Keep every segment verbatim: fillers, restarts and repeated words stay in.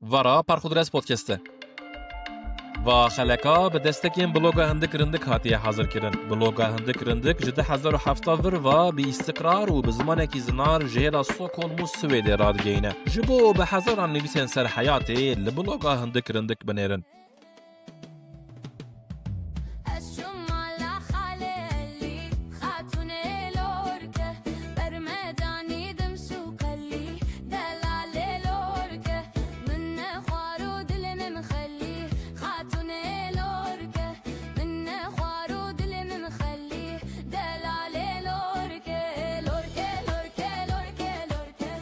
Vara Parxudres Podcast e. Va xeleka bi destekên bloga Hindik Rindik hatiye hazirkirin. Bloga Hindik Rindik ji du hezar û hevdeh vir va bi îstiqrar û bi zimanekî zinar ji hêla Stockholm û Swêdê radigihîne. Ji bo bi hezaran nivîsên ser heyatê li bloga Hindik Rindik binêrin. Ez çûm mala xalê Elî, xatûnê lorke, ber me danî dims û qelî, delalê lorke, min nexwar û dilê min xelî, xatûnê lorke, min nexwar û dilê min xelî, delalê lorke, lorke, lorke, lorke, lorke,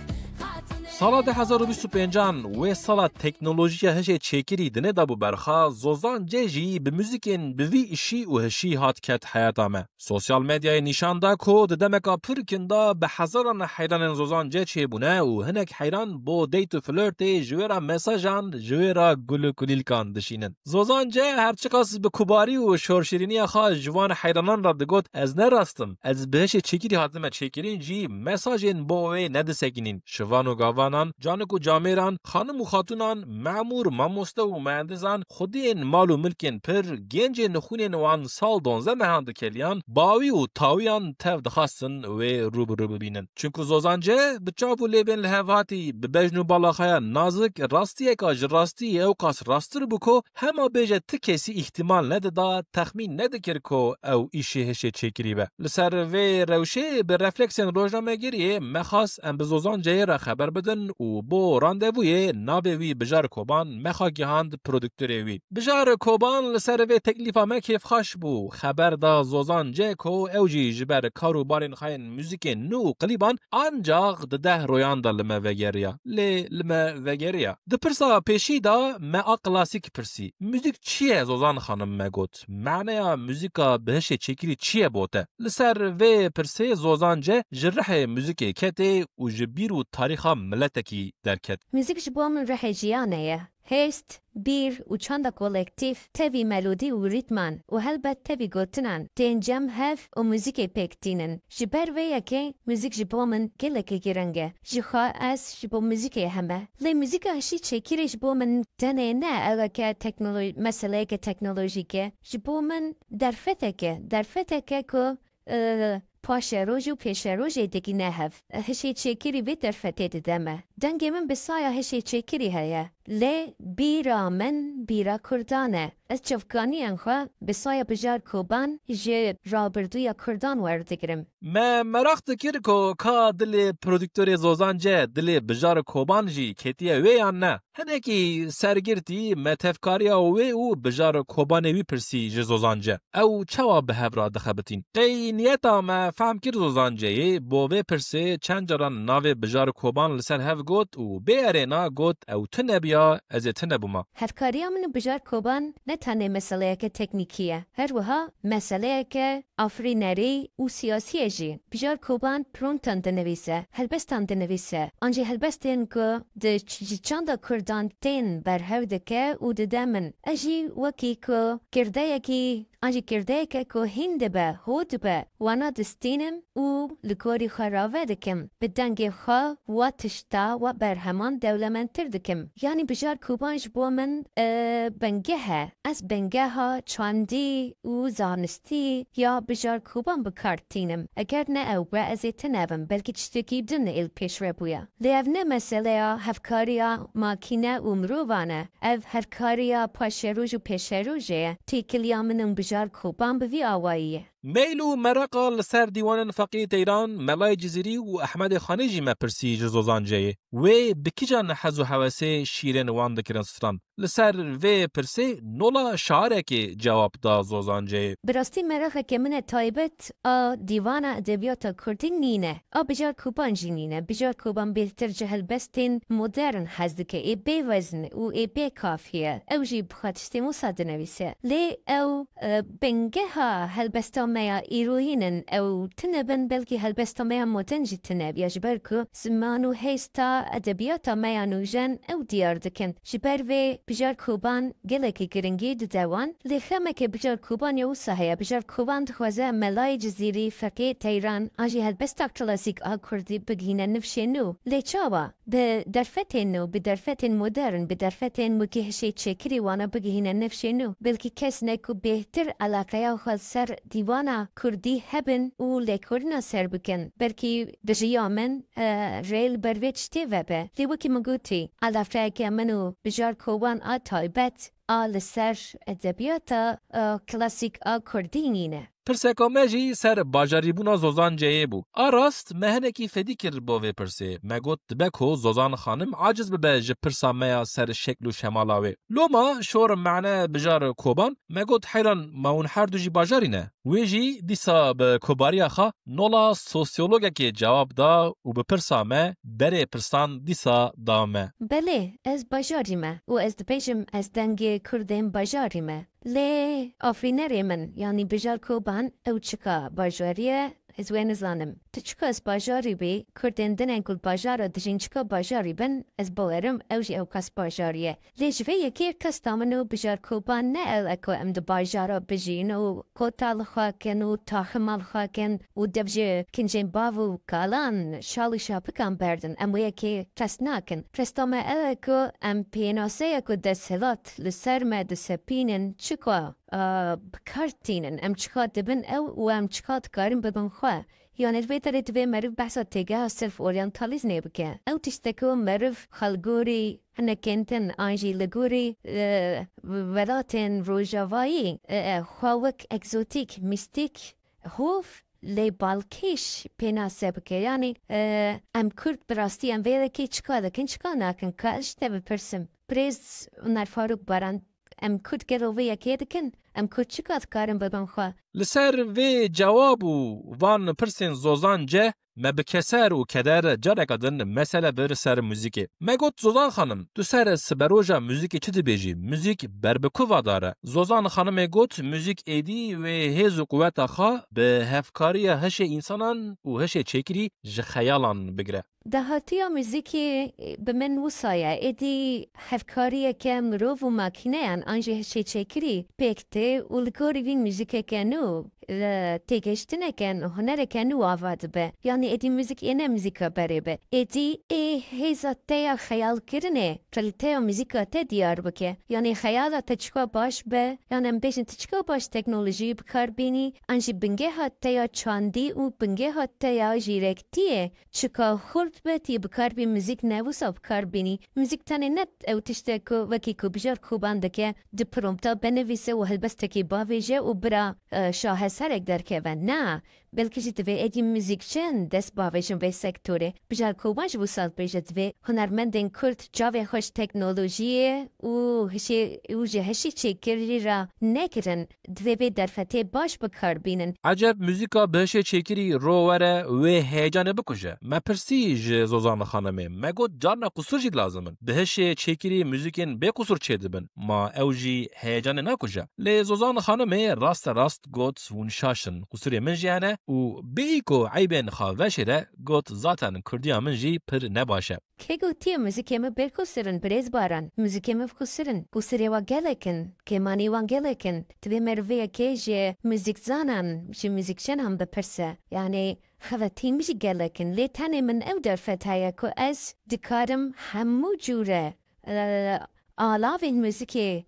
xatûnê. Sala du hezar û bîst û pêncan wê sala teknolojiya hişê çêkirî dinê de bû berxa, Zozan C jî bi muzîkên bi vî îşî û hişî hat ket heyata me. Sosyal medyayê nîşan da ku di demeka pir kin de bi hezaran heyranên Zozan C çêbûne û hinek heyran bo date û flirtê ji wê re mesajan, ji wê re gul û kulîlkan dişînin. Zozan C her çiqas bi kubarî û şorşîrîniya xwe ji wan heyranan re digot, "Ez ne rast im. Ez bi hişê çêkirî hatime çêkirin jî mesajên bo wê nedisekînîn." Şivan û gavanan, canik û camêran, xanim û xatûnan, memûr, mamoste û muhendizan, xwediyên mal û milkên pir, gencên xwînên wan sal donze mehan dikeliyan, bawî û tawiyan tev dixwastin wê rû bi rû bibînin. Çunku Zozan C bi çav û lêvên li hev hatî, bi bejn û balaxaya nazik, rastiyeka ji rastî ewqas rasttir bû ku hema bêje ti kesî îhtimal nedida, texmîn nedikir ku ew îşê hişê çêkirî be. Li ser vê rewşê bi refleksên rojnamegeriyê me xwest em bi Zozan C'yê re xeber bidin û bo randevûyê navê wî Bijar Koban me xwe gihand produktorê wî. Bijar Koban li ser vê teklîfa me kêfxweş bû. Xeber da Zozan C ku ew jî ji ber kar û barên xwe yên muzîkên nû û klîban ancax di deh royan de li me vegeriya. Lê li me vegeriya. Di pirsa pêşî de me a klasîk pirsî, "Muzîk çi ye Zozan xanim?" me got. "Maneya muzîka bi hişê çêkirî çi ye bo te?" Li ser vê pirsê Zozan C ji rihê muzîkê ketê û ji bîr û tarîxa miletekî derket. Muzîk ji bo min rihê jiyanê ye. Hêst, bîr û çanda kolektîf, tevî melodî û rîtman û helbet tevî gotinan tên cem hev û muzîkê pêk tînin. Ji ber vê yekê muzîk ji bo min gelekî girîng e. Ji xwe ez ji bo muzîkê heme. Lê muzîka hişî çêkirî ji bo min tenê ne eweke teknolo-, meseleyeke teknolojîk e. Ji bo min derfetek e. Derfetek e ku, e, paşeroj û pêşerojê digîne hev. Hişê çêkirî vê derfetê dide me. Dengê min bi saya hişê çêkirî heye. Lê bîra min bîra Kurdan e. Ez çavkaniyên xwe bi saya Bijar Koban ji rabirdûya Kurdan werdigirim. Me meraq dikir ku ka dilê produktorê Zozan C, dilê Bijar Koban jî ketiye wê yan ne? Hinekî sergirtî me tevkariya wê û Bijar Kobanê wî pirsî ji Zozan C. Ew çawa bi hev re dixebitîn? Qey niyeta me fehm kir Zozan C'yê, bo vê pirsê çend caran navê Bijar Koban li ser hev got û bê erêna got, "Ew tune biya, ez ê tune bûma." Hevkariya min û Bijar Koban ne tenê meseleyeke teknîkî ye. Her wiha meseleyeke afirînerî û siyasî ye jî. Bijar Koban promptan dinivîse, helbestan dinivîse. An jî helbestên ku di ç-, ji çanda Kurdan tên berhev dike û dide min. Ez jî wekî ku kirdeyekî, an jî kirdeyeke ku hîn dibe, hû dibe, wana distînim û li gorî xwe rave dikim. Bi dengê xwe wa tişta, wa berheman dewlemendtir dikim. Yanî Bijar Koban ji bo min, e, bingeh e. Ez bingeha çandî û zanistî ya Bijar Koban bi kar tînim. Eger ne ew be, ez ê tune bim, belkî tiştekî din ê li pêş ve bûya. Lê ev ne meseleya hevkariya makîne û mirovan e. Ev hevkariya paşeroj û pêşerojê ye. Têkiliya min û Bijar Koban bi vî awayî ye. Meyl û meraqa li ser dîwanên Feqî Teyran, Melayê Cizîrî û Ehmedê Xanî jî me pirsî ji Zozan C'yê. Wê bi kîjan hez û hewesê şîrên wan dikirin stran? Li ser vê pirsê nola şarekê cewab da Zozan C'yê. Bi rastî meraqeke min e taybet a dîwana edebiyata kurdî nîne. A Bijar Koban jî nîne. Bijar Koban bêhtir ji helbestên modern hez dike, ê bê wezn û ê bê kafî ye. Ew jî bi xwe tiştên wisa dinivîse. Lê ew, e, bingeha helbesta me ya îroyîn in, ew tune bin, belkî helbesta me ya modern jî tune ya, ji ber ku ziman û hêsta edebiyata me ya nûjen ew diyar dikin. Ji ber vê Bijar Koban gelekî giringî dide wan, lê xemeke Bijar Koban ya wisa heye. Bijar Koban dixwaze em melayê Cizîrî, feqê Teyran an jî helbesta klasîk a kurdî bigihîne nifşê nû. Lê çawa? Bi derfetên nû, bi derfetên modern, bi derfetên wekî hişê çêkirî wana bigihîne nifşê nû. Belkî kes ne ku bêhtir eleqeya xwe ser dîwana kurdî hebin û lêkolîna ser bikin. Belkî bi riya min, e, rê li ber vê tiştê vebe. Lê wekî min gotî, eleqeyeke min û Bijar Koban a taybet a li ser edebiyata, e, klasîk a kurdî nîne. Pirseka me jî ser bajarîbûna Zozan Ceyê bû. A rast me hinekî fedî kir bo vê pirsê. Me got dibe ku Zozan Xanim aciz bibe ji pirsa me ya ser şekl û şemala wê. Loma şor mane Bijar Koban, me got heyran ma hûn her du jî bajarî ne? Wê jî dîsa bi kobariya xwe nola sosyologekê cewab da û bi pirsa me berê pirsan dîsa da me. Belê, ez bajarî me û ez dibêjim ez dengê kurdên bajarî me. Lê afirînerê min, yanî Bijar Koban, ew çika bajarî ye, ez wê nizanim. Tu çiqas bajarî bî, kurdên din ên ku li bajara dijîn çika bajarî bin, ez bawerim ew jî ew qas bajarî ye. Lê ji vê yekê qesta min û Bijar Koban ne ew e ku em di bajara bijîn û kota li xwe kin û taxima li xwe kin û dev ji kincên bav û kalan, şal û şapikan berdin. Em wê yekê qest nakin. Qesta me ew e ku em pênaseya ku desthilat li ser me disepînin çika, a, bi kar tînin. Em çiqas dibin ew û em çiqas dikarin bibin xwe. Yanî li vê derê divê meriv behsa têgeha self oryantalîzmê bike. Ew tiştek ku meriv xwe li gorî hinekên din an jî li gorî, e, welatên rojavayî, e, e, xwe wek egzotîk, mîstîk, hov, lê balkêş pênase bike. Yanî, e, em Kurd bi rastî em vê yekê çika dikin, çika nakin? Ka ez ji te bipirsim. Birêz Omer Farûk Baran, em Kurd gelo vê yekê dikin? Em Kurd çika dikarin bibin xwe? Li ser vê cewab û van pirsên Zozan Ceyê me bi keser û keder careke din mesele bir ser muzîkê. Me got, Zozan Xanim, tu ser siberoja muzîkê çi dibêjî? Muzîk ber bi ku vadar e? Zozan Xanimê got, muzîk êdî wê hêz û quweta xwe bi hevkariya hişê însanan û hişê çêkirî ji xeyalan bigire. Dahatiya muzîkê bi min wisa ye. Êdî hevkariyeke mirov û makîneyan an jî hişê çêkirî pêk tê û li gorî vî muzîkeke nû, e, têgihiştineke nû, hunereke nû ava dibe. Yanî êdî muzîk ê ne muzîka berê be. Êdî ê hêza te ya xeyalkirinê, realiteya muzîka te diyar bike. Yanî xeyala te çika baş be, yan em bêjin tu çika baş teknolojiyê bi kar bînî, an jî bingeha te ya çandî û bingeha te ya jîrektiyê çika xurt be, tu yê bi kar bî, muzîk ne wisa bi kar bînî. Muzîk tenê ne ew tişt e ku wekî ku Bijar Koban dike, di prompta binivîse û helbestekî bavêje û bira, e, şaheserek derkeve. Na, belkî jî divê êdî muzîkçin dest bavêjin vê sektorê. Bijar Koban jî wisa dibêje, divê hunermendên Kurd çavê xwe ji teknolojiyê û hişê, û ji hişê çêkirî re negirin. Divê vê derfetê baş bi kar bînin. Eceb muzîka bi hişê çêkirî ro were wê heyecanê bikuje? Me pirsî ji Zozan Xanimê. Me got, carna qusur jî lazim in. Bi hişê çêkirî muzîkên bê qusur çêdibin. Ma ew jî heyecanê nakuje? Lê Zozan Xanimê raste rast got, hûn şaş in. Qusûrê min jî hene û bêyî ku eybên xwe veşêre, got, zaten kurdiya min jî pir nebaş e. Kê gotiye muzîkê me bê qusur in, birêz Baran? Muzîkê me qusur in. Qusûrê wan gelek in, kêmanî wan gelek in. Divê merivê yekê ji muzîkzanan, ji muzîkçinan bipirse. Yanî xeletî min jî gelek in. Lê tenê min ew derfet heye ku ez dikarim hemû cûre, e, alavên muzîkê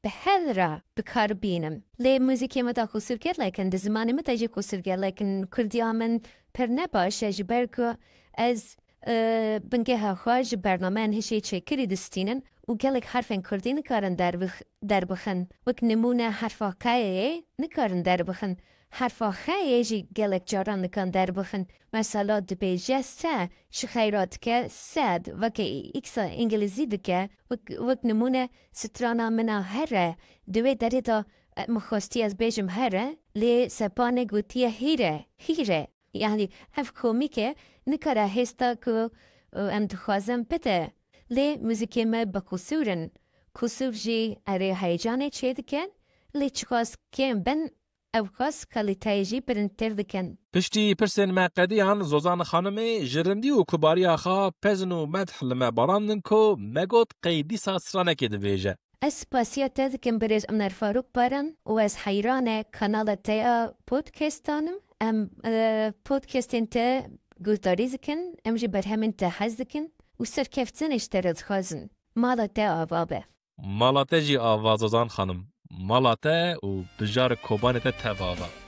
bi hev re bi kar bînim. Lê muzîkê me de qusûr gelek in, di zimanê me de jî qusûr gelek in. Kurdiya min pir nebaş e, ji ber ku ez, e, bingeha xwe ji bernameyên hişê çêkirî distînim û gelek herfên kurdî nikarin derbix-, derbixin. Wek nimûne herfa qeyê nikarin derbixin. Herfa xeyê jî gelek caran nikan derbixin. Mesela dibêje se, ji xeyra dike sed, weke îksa îngilîzî dike, wek, wek nimûne strana min a here, di wê derê de, e, min xwestiye ez bêjim here, lê Sepanê gotiye hîre, hîre. Yanî ev komîk e, nikare hêsta ku, e, em dixwazin bide. Lê muzîkê me bi qusûr in. Qusûr jî erê heyecanê çêdikin, lê çiqas kêm bin, ew xas kalîteyê jî bilindtir dikin. Piştî pirsên me qediyan Zozan Xanimê ji rindî û kubariya xwe pezn û medh li me barandin ku me got qey dîsa stranekê dibêje. Ez spasiya te dikim birêz Omer Farûk Baran û ez heyranê kanala te ya podcastan im. Em e, podcastên te guhdarî dikin, em ji berhemên te hez dikin û serkeftinê ji te re dixwazin. Mala te ava be. Mala te jî ava Zozan Xanim. Mala te û bijar Kobanê te tev ava.